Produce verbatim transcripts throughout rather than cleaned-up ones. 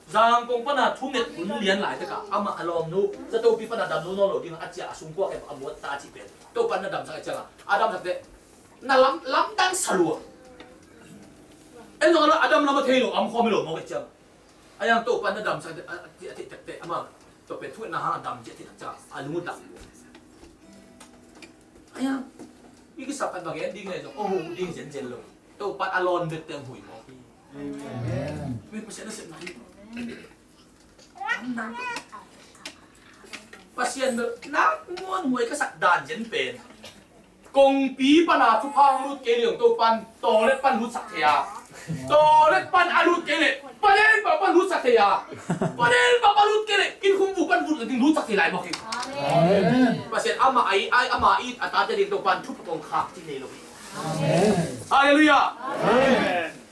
Zangkong pana thunget hun lian lai tekah amah a lawmnu, zatopi pana damnu nawn lo ding a ciah a sungkua kei a muat ta cih pen Topan na damsak a cianga a damsak teh na lam, lamdang sa lua. En zong a dam lam a thei lo, am khawm hi lo mawk a cianga. A yang Topan na damsak teh a, a, a, a, a, ama Topan thungetna hang a dam ciah teh a cianga a lung uh dam lua. A yang i kisap khat bang en ding ngai zong oh ding zenzen lo. Topan a lawn bek teng hui mawk hi. Amen. Pasian a sepna hi. Pasian bel nak muan huai ka sak dan zen pen kongpi pana thupha hong lut kei leng Topan toilet pan lutsak thei a, toilet pan a lut kei leh panen bang pan lutsak thei a, panen bang pan lut kei leh inn khum vum pan vut ding lutsak thei lai mawk hi. Amen. Pasian ama ai ai ama it a tate ding Topan thupha kong khak ci nei lo hi. Halleluiah.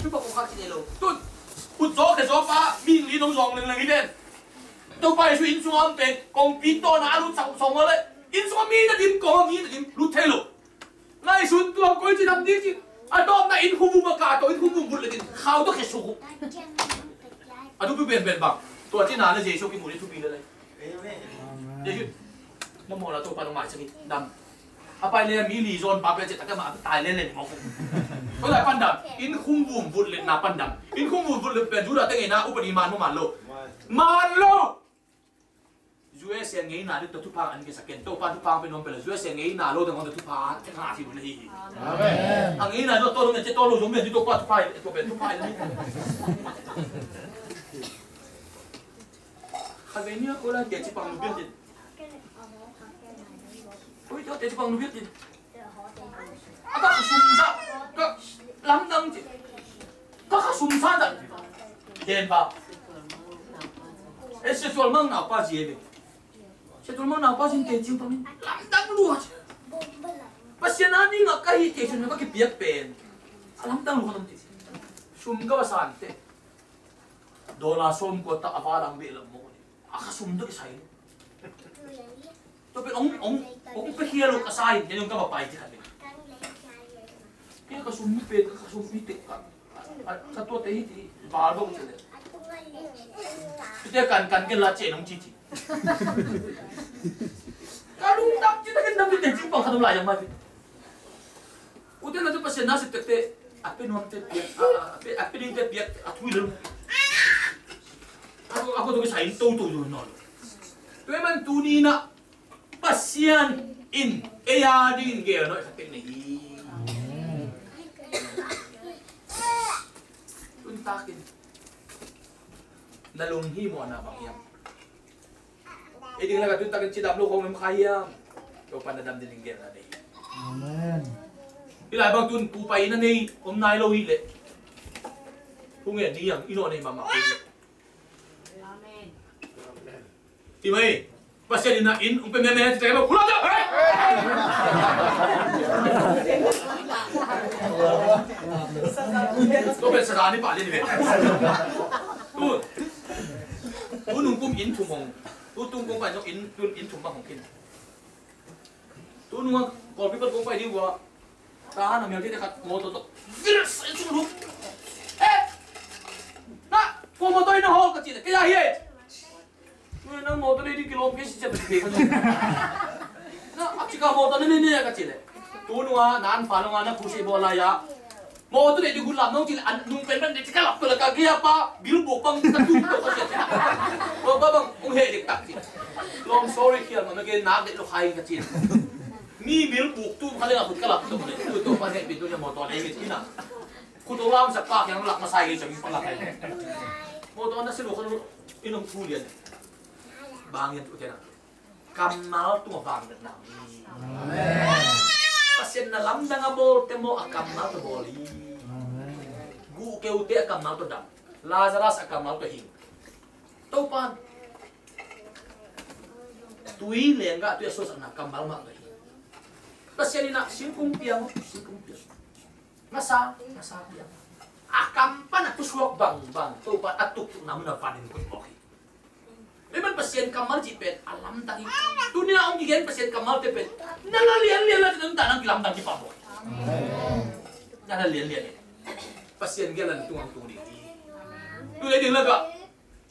Thupha kong khak ci nei lo. Tun ut zaw khe zaw pa mi li nong zawng lengleng hi ven. Topa Jesu inn sungah om pen kongpi tawna a lut sak sawng le inn sungah mi na dim kong mi na dim lut thei lo. Ngaihsun tua koi ci dam ding ci a dawmna inn khum vum a kah tawh inn khum vum vut le din khau tawh khe suk uh. A thupi benben bang tua ci na le Jesu kimu le thupi le le. Jesu na mawla Topa nong maisak hi dam. A pai le mi li zawn pa pia ciah tak a mah a tai le le ni mawk. Ko lai pan dam. Inn khum vum vut letna pan dam. Inn khum vum vut let pen Judah te ngeina upadi man maw man lo. Man lo. U S A ngeina ding tawh thupha an kisa ken Topa thupha pen om pela U S A ngeina lo ding on thupha an kisa hi bun hi. Amen. A ngeina lo to lo nge to lo zong me Topa thupha to pen thupha ni. Khat ve ni ko la ke ci pang lu biak tin. Ui, tua teci bang nu biak in. A ka khasum sa, ka lamdang ci. Ka khasum sa da. Den ba. E se tual mang na pa ci e be. Se tual mang na pa ci teci bang lamdang lua ci. Pasian a ding a ka hi teci na ka kipiak pen. A lamdang lua lam ci. Sum ka ba san te. Dollar sawm kua ta a va lam be lam mo. A khasum dok i sai. Tua pen ong, ong, ong pe khia lo ka sa in, ken ong ka va pai ti khat le. Kei ka sum mi pen, ka sum mi tek ka. A, ka tua te hi ti, val dok ti le. Ti te kan, kan ken la che nong ci ti. Ka lungdam ci ta ken dam ti te ci pang khat om lai yang mai. Ute na tu Pasian na sep tek te, a pe nuam te piak, a, a, a pe, a pe ding te piak, a thui lo. A ko, a ko tu ke sa in to to lo no. Tu e man tu ni na Pasian in e a ding in gel no e khat tek nei hi. Tun takin na lung hi mo na bang hiam. Ei ding laka tun takin cidam lo khong lam kha hiam. Topa na dam ding gel na nei. Amen. Hi lai bang tun pu pai na nei om nai lo hi le. Pu ngen ni yang i no nei mama. Amen. Ti mai. Pasian ina in ung pe me me ti te lo. Kula ta. To pe sa ni pa ni ve. Tu. Tu nung kum in thum hong. Tu tung kong pai jong in, tu in thum bang hong kin. Tu nung kong pi pat kong pai di wa. Ta na mial ti khat mo to to. Vir sa chung lu. Eh. Na, ko mo to ina ho ka ti le. Kaya hi. Tu nang mo to di kilom ke si se ba ti. Na, a ti ka mo to ni ni ka ti le. Tu nung a, nan pa nung a, na ku si bo la ya. Mawtaw deih ding hun lam nong cih leh a nung penpen deih cih ka lap peuh leh ka gei a pa bilbuk bang ka tum tawh ka ciah cih. Mawtaw bang hong heh dektak cih. Long story khial mah mah gen nak deih lo khai ka cih. Mi bilbuk tum kha leng a khut ka lap tawh leh tu tawh pan heh pin tu nia mawtaw deih nget kina. Khut hong lamsak pa kiang lak masa i gei ciang pa lak hai. Mawtaw na si lo kha lo in hong thu lian. Bang yan tu te na. Kammal tungah vang betna hi. Amen. Pasian na lamdang a bawlte maw a kammal tawh bawl hi. Amen. Guh keute a kammal tawh dam. Lazarus a kammal tawh hing. Topan tui lenggah tui a suahsakna kammal mah tawh hing. Pasian in a singkung piang, singkung piang. Ngasa, ngasa piang. A kam pan a tusuak bangbang Topan a tuktukna mun a van in kut mawk hi. Ei man Pasian kammal cih pen a lamdang hi. Tuni a hong kigen Pasian kammalte pen na la lianlian la nuntak nang kilamdang kipah bawl. Na la lianlian hi. Pasian gel a na tung hong tung ding hi. Tuni a ding lakah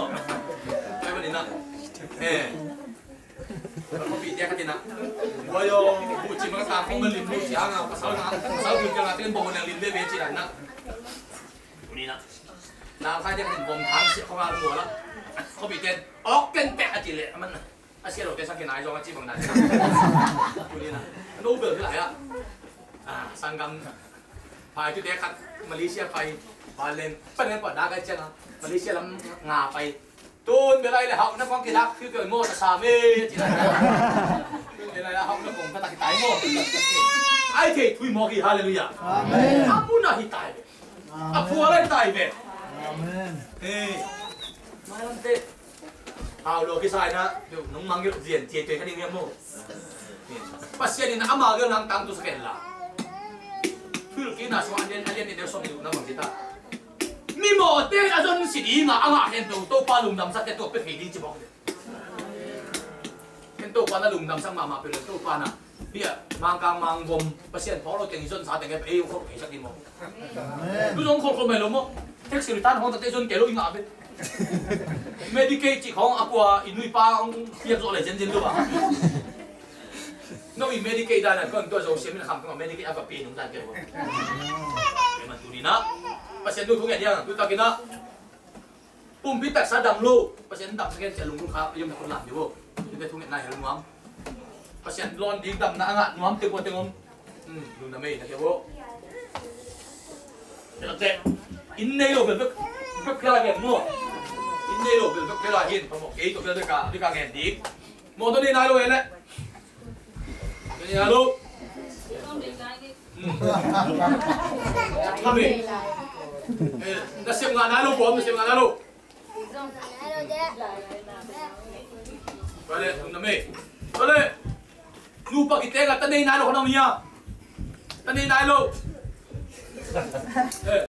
maw. Tua ahih manin ah, eh, khuapihte khat in ah, buai aw, buh cim a ka tang khong na lim lo ci hang a, pasal na, pasal bil piang a ten bawh na lim veve ci dan ah. Tuni in ah, nang khai te khat in vom thang siah khong a lungmual ah, khuapihte in awk ken pek a cih leh, aman a sia lote sa kinai zong a ci bang dan ah. Tuni in ah, no bel hi lai ah. Ah, sanggam pai tute khat Malaysia pai, Balen, panen pa dak a ciang a, Malaysia lam nga pai. Tun belai le hauh na kong kidak, kiu kiu maw ta sa me, ci na. Tun belai le hauh na kong ta kitai maw. Ai thei thui maw ki, hallelujah. Amen. A mun a hi tai ve. A phua lai tai ve. Amen. Hey. Mai lam te. Hau lo kisai na, nung mang gil zian cia cia ka ding ya maw. Pasian in ama gil nang tang tu sa ken la. Philippi na sung a lian, a lian in deu som ni na mang kita. Mimawte a zon si ding a, a ngah khempeuh Topa lungdamsak te, tua pia thei ding ci mawk te. Ken Topa na lungdamsak mahmah peuh le Topa na, bia, Mangkang Mangvom, Pasian phawk lo teng i zonsa teng ei khawk theisak ding maw. Amen. Tu zong khawk khawk mai lo maw. Taxi return hong tate zon kei lo i ngah ve. Medicaid cih khawng a kua i nuipa hong piak zawh le zenzen lo a. No i Medicaid dan a kong tua zo siam in a kham kong a Medicaid a va pia nung dan kei lo. Kei man tuni na Pasian tu thungen hiang tu takin a pumpi taksa dam lo Pasian damsak hen cia lungdam kha yom na khut lam dih vo. Tute thungetna hel nuam. Pasian lawn ding damna a ngah nuam teng ua teng om. Hmm, lungdam ei na kei vo. Inn nei lo bel bek bek phela gen maw. Inn nei lo bel bek phela hin phamawh kei tawh bel bek a bek a ngen ding. Mawtaw nei nai lo e leh. Nei nai lo. Hmm. Kami. Eh, na siam ngah nai lo bawm, na siam ngah nai lo. Bale, na me. Bale. Nupa kite ka ta nei nai lo kha na mi a. Ta nei nai lo. Eh,